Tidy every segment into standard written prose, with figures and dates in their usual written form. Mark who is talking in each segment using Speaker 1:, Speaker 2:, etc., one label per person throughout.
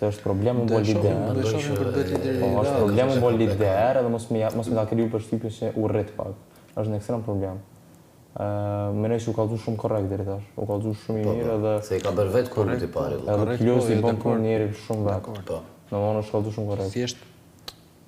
Speaker 1: Se është problem me
Speaker 2: Do
Speaker 1: bo
Speaker 2: e shohim,
Speaker 1: lider.
Speaker 2: do e shohim kur bëhet lideri
Speaker 1: Po,
Speaker 2: i
Speaker 1: është
Speaker 2: radhës.
Speaker 1: problem me bo lider edhe mos me ja- mos me ta kriju përshtypjen se u rrit pak. Është në ekstrem problem. Ë, mendoj se u kallzu shumë korrekt deri tash. U kallzu shumë i
Speaker 3: Po,
Speaker 1: mirë
Speaker 3: po,
Speaker 1: edhe
Speaker 3: se i ka bërë vetë punët i pari. vëlla.
Speaker 1: edhe
Speaker 2: Korrekt,
Speaker 1: plus
Speaker 2: po,
Speaker 1: i
Speaker 2: jo,
Speaker 1: bën
Speaker 2: dakord.
Speaker 1: punë njeri shumë vet.
Speaker 2: Dakord.
Speaker 3: Po.
Speaker 1: Domethënë është kallzu shumë korrekt.
Speaker 2: Thjesht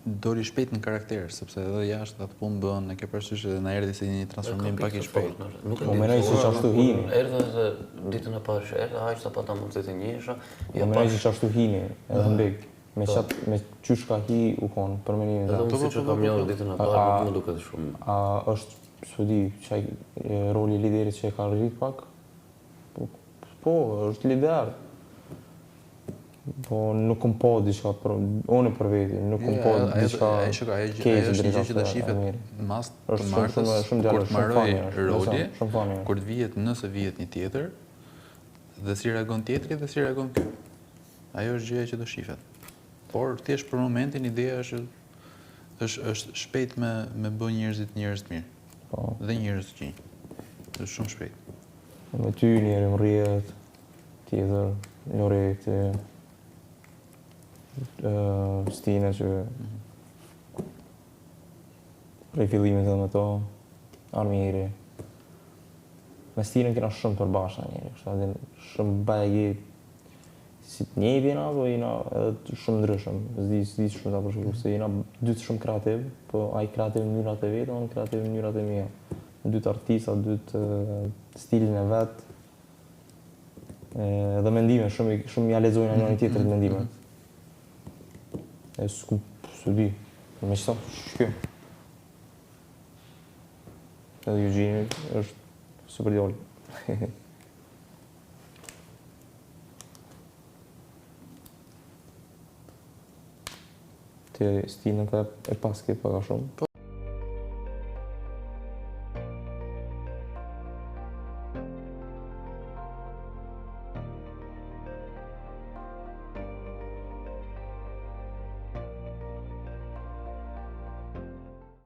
Speaker 2: doli shpejt në karakter, sepse edhe jashtë atë punë bën, e ke parasysh edhe na erdhi si një transformim pak i shpejt.
Speaker 3: Nuk e
Speaker 1: Po
Speaker 3: di.
Speaker 1: mendoj se
Speaker 3: ora,
Speaker 1: çashtu
Speaker 3: kur
Speaker 1: hini.
Speaker 3: Erdha edhe ditën e parë që erdha, aq sa pata mundësi të njihesha,
Speaker 1: Po
Speaker 3: ja
Speaker 1: mendoj
Speaker 3: pash.
Speaker 1: se çashtu hini, edhe në big. Me qat me qysh ka hi u kon për mendimin
Speaker 3: Edhe
Speaker 1: tim.
Speaker 3: unë
Speaker 2: Po, po,
Speaker 3: siç e
Speaker 2: po,
Speaker 3: kam
Speaker 2: po,
Speaker 3: njohur
Speaker 2: po.
Speaker 3: ditën e
Speaker 1: A,
Speaker 3: parë,
Speaker 1: a,
Speaker 3: nuk më duket shumë.
Speaker 1: a është, s'u di, çaj e, roli i liderit që e ka rrit pak? Po, po, është lider. Po nuk kom po diçka për unë për veti, nuk kom
Speaker 2: Jo,
Speaker 1: po
Speaker 2: ajo ajo
Speaker 1: diçka
Speaker 2: ajo shiko, ajo gjë-
Speaker 1: keqe
Speaker 2: ajo është një
Speaker 1: drejt
Speaker 2: gjë që do
Speaker 1: asaj
Speaker 2: shifet
Speaker 1: Amiri.
Speaker 2: mas të
Speaker 1: Është shumë
Speaker 2: martës,
Speaker 1: shumë shumë
Speaker 2: kur
Speaker 1: djalë,
Speaker 2: të
Speaker 1: shumë
Speaker 2: mbaroj
Speaker 1: funny është,
Speaker 2: roli,
Speaker 1: beson, shumë funny është.
Speaker 2: kur të vihet nëse vihet një tjetër, dhe si reagon tjetri dhe si reagon ky. Ajo është gjëja që do shifet. Por thjesht për momentin ideja është është është shpejt me me bë njerëzit njerëz të mirë
Speaker 1: Po,
Speaker 2: dhe njerëz të qinj. Është shumë shpejt.
Speaker 1: me ty njëri më rrjet, tjetër, Loreti, ë Stina që prej fillimit edhe me to, Armiri. Me Stinën kena shumë përbashkëta njëri, kështu edhe shumë bajagi si të njëjtë jena, po jena edhe shumë ndryshëm. S'di s'di shumë ta përshkruaj, se jena dy të shumë kreativ, po ai kreativ në mënyrat e veta, unë kreativ në mënyrat e mia. Dy të artista, dy të stilin e vet. E, Edhe mendime, shumë i- shumë ja lexojnë njëri tjetrit mendimet. E s'ku s'u di. Po me çfarë shkym. Edhe Eugeni është super djalë. Ti stilin të e paske pak a shumë.
Speaker 2: Po.